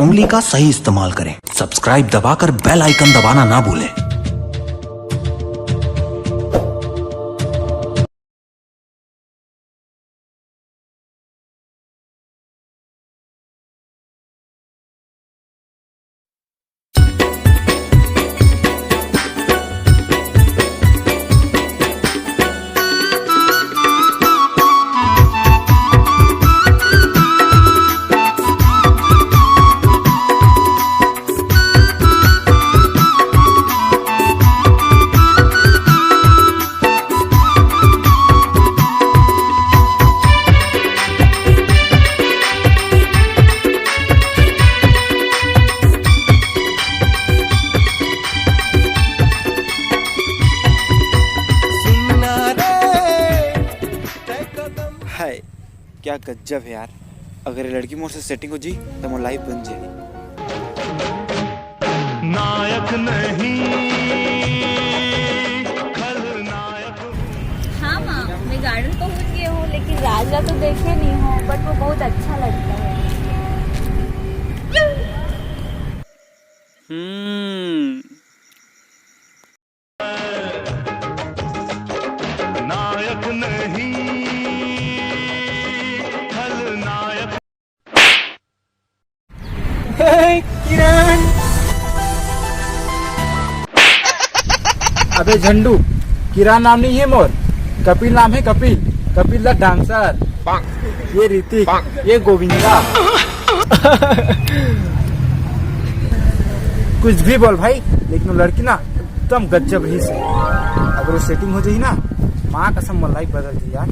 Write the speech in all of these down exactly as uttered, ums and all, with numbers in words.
उंगली का सही इस्तेमाल करें। सब्सक्राइब दबाकर बेल आइकन दबाना ना भूलें। हाय, क्या गजब है यार। अगर ये लड़की मोर से सेटिंग हो जी, तो मोर लाइफ बन जाही। नायक नहीं, खलनायक। हाँ माँ, मैं गार्डन पहुँच गई हूँ, लेकिन राजा तो देखे नहीं हूँ, बट वो बहुत अच्छा लगता है। हम्म। नायक नहीं, खलनायक। हे, किरण। अबे झंडू, किरण नाम नहीं है मोर, कपिल नाम है, कपिल। Kapil the dancer. ये ऋतिक, ये गोविंदा। कुछ भी बोल भाई, लेकिन वो लड़की ना एकदम गजब रही से। अगर वो सेटिंग हो जाही ना, माँ कसम, मोर लाइफ बदल जाही यार।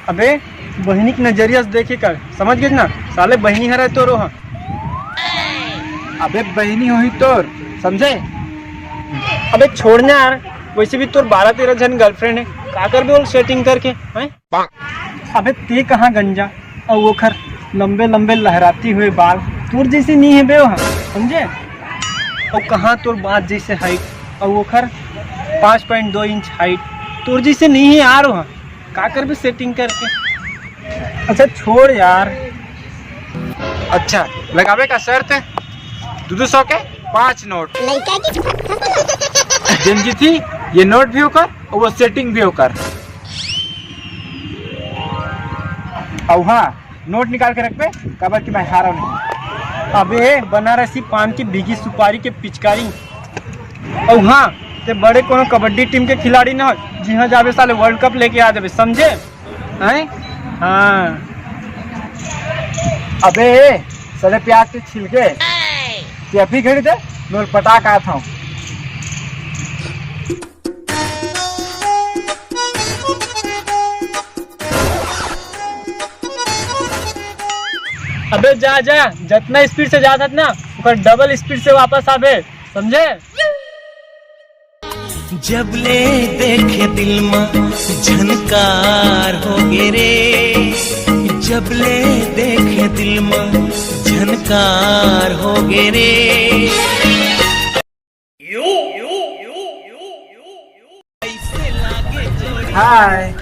अबे, बहिनी के नजरिया से देखे कर, समझ गेस ना? साले बहिनी हरय तोर ओहा। अबे, बहिनी होही तोर, समझे? अबे, छोड़ ना यार, वैसे भी तोर बारह तेरह झन गर्लफ्रेंड है, का करबे ओला सेटिंग करके, हैं? अबे, ते कहाँ गंजा, अउ ओखर लंबे लंबे लहराती हुए बाल, तोर जैसे नहीं है बे ओहा, समझे? अउ कहाँ तोर बाँस जैसे हाइट, अउ ओखर पाँच पॉइंट दो इंच हाइट, तोर जैसे नहीं है यार ओहा। का करबे सेटिंग करके? अच्छा छोड़ यार। अच्छा, लगाबे का शर्त? दू दू सौ के पाँच नोट। लइका के जेन जीतही, ये नोट भी ओकर अउ वो सेटिंग भी ओकर। अउ हाँ, नोट निकाल के रखबे, काबर कि मैं हारव नहीं। अबे बनारसी पान की भीगी सुपारी के पिचकारी। अउ हाँ, ते बड़े कोनो कबड्डी टीम के खिलाड़ी ना हो, जिहाँ जाबे साले वर्ल्ड कप लेके आ जाबे, समझे? हैं? हाँ। अबे साले प्याज के छिलके, ते अभी घड़ी दे, मैं पटा का था। अबे जा जा, जतना स्पीड से जात हस ना, ओकर डबल स्पीड से वापस आबे, समझे? जब ले देखे दिल मा झनकार हो गे रे, जब ले देखे दिल मा झनकार हो गे रे। हाय।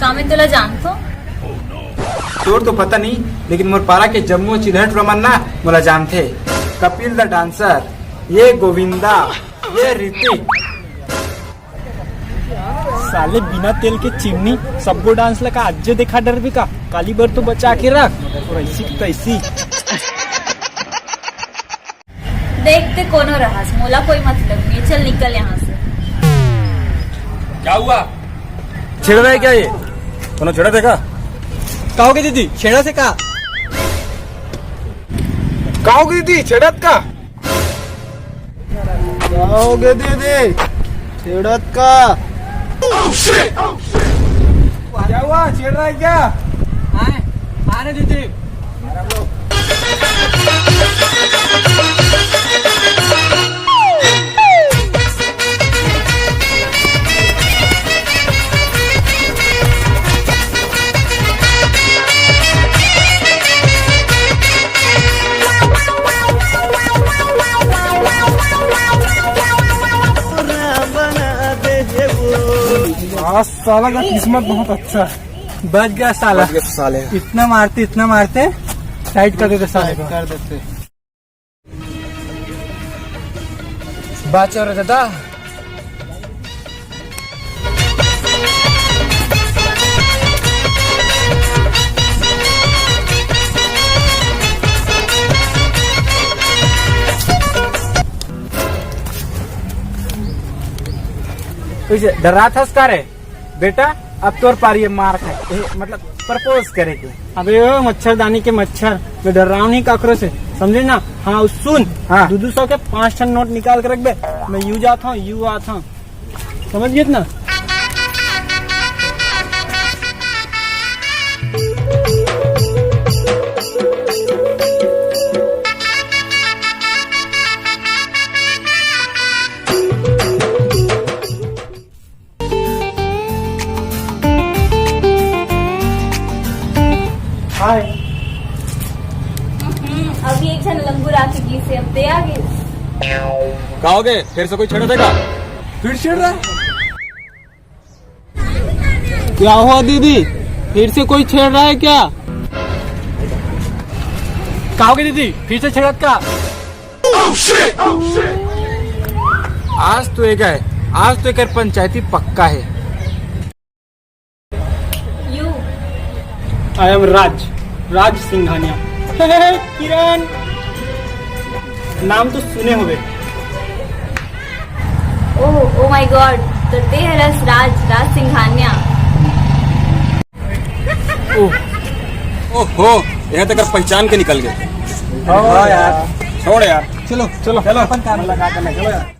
का मैं तोला जानथों? तोर तो पता नहीं, लेकिन मोर पारा के जम्मो चिल्हट रमन ना मोला जानथे। कपिल द डांसर, ये गोविंदा, ये ऋतिक। साले बिना तेल के चिमनी, सब्बो डांस ला का आजे देखा डरबे का? काली बर तो बचा के रख, अउ ऐसी की तैसी। देखते कोनो रहस, मोला कोई मतलब नहीं है, चल निकल यहाँ से। क्या हुआ? छेड़ रहा है क्या ये? कोनो छेड़त हे का? का होगे दीदी, छेड़त हे का? का होगे दीदी, छेड़त का? का होगे दीदी, छेड़त का? क्या हुआ, छेड़ रहा है क्या? हाँ, आ रहे दीदी। आज साला का किस्मत बहुत अच्छा है। बच गया साला। बच गया साले। इतना मारते, इतना मारते, टाइट कर देते साले को। कर देते। बाचो रे दादा। कैसे डर्राथस का रे? बेटा, अब तोर पारी हे मार खाए, ए, मतलब, प्रपोज करे के। अबे ओ मच्छरदानी के मच्छर, मैं डर्राहूं नहीं काकरो से, समझे ना? हाँ, सुन, हाँ। दू दू सौ के पांच ठन नोट निकाल के रखबे, मैं यू जात हूँ, यू आत हूँ, समझ गए ना? हाय। हम्म, अभी एक झन लंगूर आके गिस हे, अब ते आ गे। का हो गे? फिर से कोई छेड़ा देगा? फिर छेड़ रहा है? क्या हुआ दीदी, फिर से कोई छेड़ रहा है क्या? का हो गे दीदी, फिर से छेड़त का? आज तो एक है, आज तो एक पंचायती पक्का है। You। I am राज, राज सिंघानिया। किरण, नाम तो सुने होबे। Oh, oh my God, तो ते हरस राज, राज सिंघानिया। ओह, ओहो, यहाँ तक पहचान के निकल गए। हाँ यार। छोड़ यार। चलो, चलो, चलो। अपन काम लगा के चलो यार।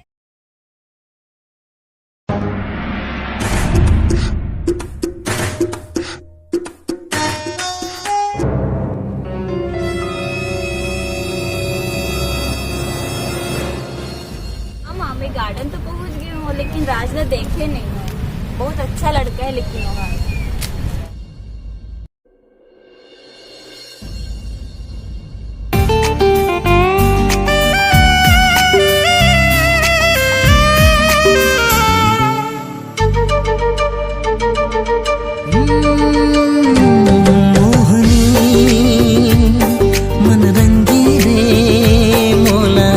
हाँ, माँ, मैं गार्डन तो पहुँच गई हूँ, लेकिन राज ला देखे नहीं हूँ। बहुत अच्छा लड़का है, लेकिन वो मोहनी मन रंगी रे मोला,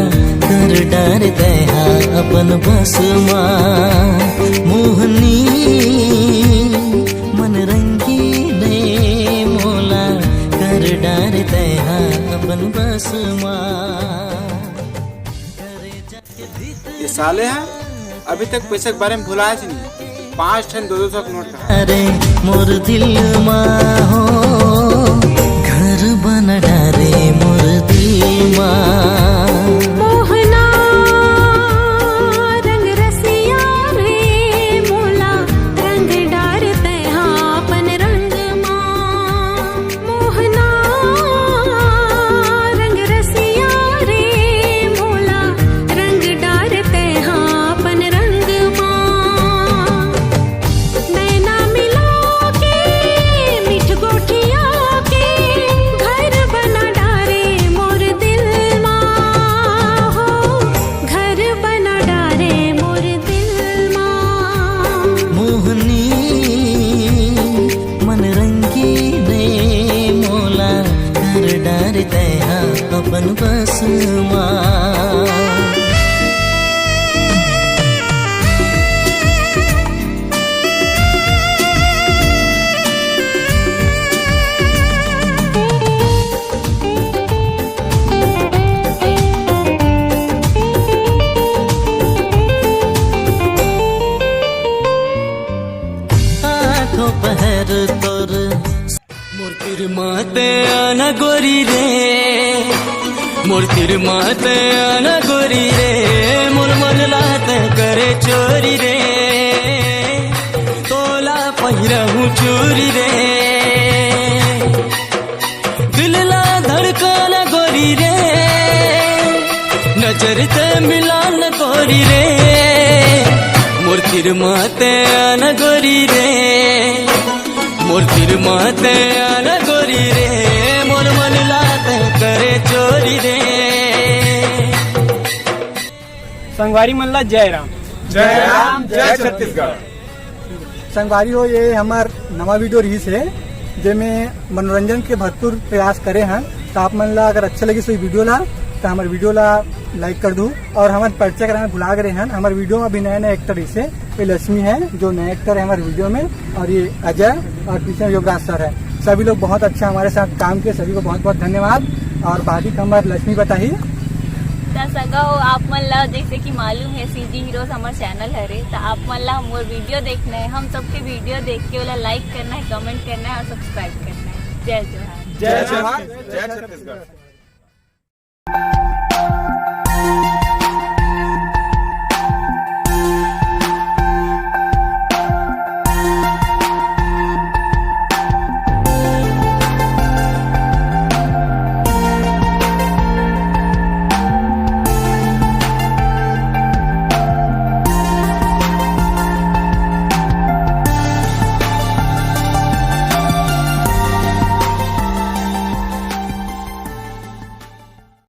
कर डार दया अपन बस मा। मोहनी मन रंगी रे मोला, कर डार दया अपन बस मा। ये साले हैं, अभी तक पैसा के बारे में भुलाए से नहीं। पाँच ठन दो दो सौ के नोट का। अरे मोर दिल मा हो, घर बना डारे मोर दिल मा। मोहना रंग रसिया रे मोला, रंग डार तैहा अपन रंग मा। मोहना रंग रसिया रे मोला, रंग डार तैहा अपन रंग मा। नैना मिला के, मीठ गोठिया के, घर बना डारे मोर दिल मा हो, घर बना डारे मोर दिल मा। मोहनी मन रंगी रे मोला, कर डार तैहा अपन बस मा। आठों पहर तोर मोर तीर मा तैं आना गोरी रे, मोर तीर मा तैं आना गोरी रे, मोर मन ला तैं करे चोरी रे, तोला पहिरहूँ चूरी रे। दिल ला धड़काना गोरी रे, नजर तैं मिलाना गोरी रे, मोर तीर मा तैं आना गोरी रे, मोर तीर मा तैं आना गोरी रे, मोर मन ला तैं करे चोरी रे। संगवारी मन ला जय राम। जय राम, जय छत्तीसगढ़। संगवारी हो, ये हमर नवा वीडियो रहिस हे, जेमे मनोरंजन के भरपूर प्रयास करे हन। तो आप मन ला अगर अच्छा लगिस ये वीडियो ला, तो हमर वीडियो ला लाइक कर दू। और हमर परिचय कराना भुला गए हन, हमर वीडियो में भी नया नया एक्टर इसे, ये लक्ष्मी है जो नया एक्टर है हमारे वीडियो में, और ये अजय और पीछे युवराज सर है। सभी लोग बहुत अच्छा हमारे साथ काम किए, सभी को बहुत बहुत धन्यवाद। और बाकी हमर लक्ष्मी बताही। त सगा हो, आप मन ला जैसे कि मालूम है, सीजी हीरोज हमर चैनल हरे, त आप मन ला मोर वीडियो देखना है, हम सबके वीडियो देख के ओला लाइक करना है, कमेंट करना है और सब्सक्राइब करना है। जय जोहार। जय जोहार। जय छत्तीसगढ़।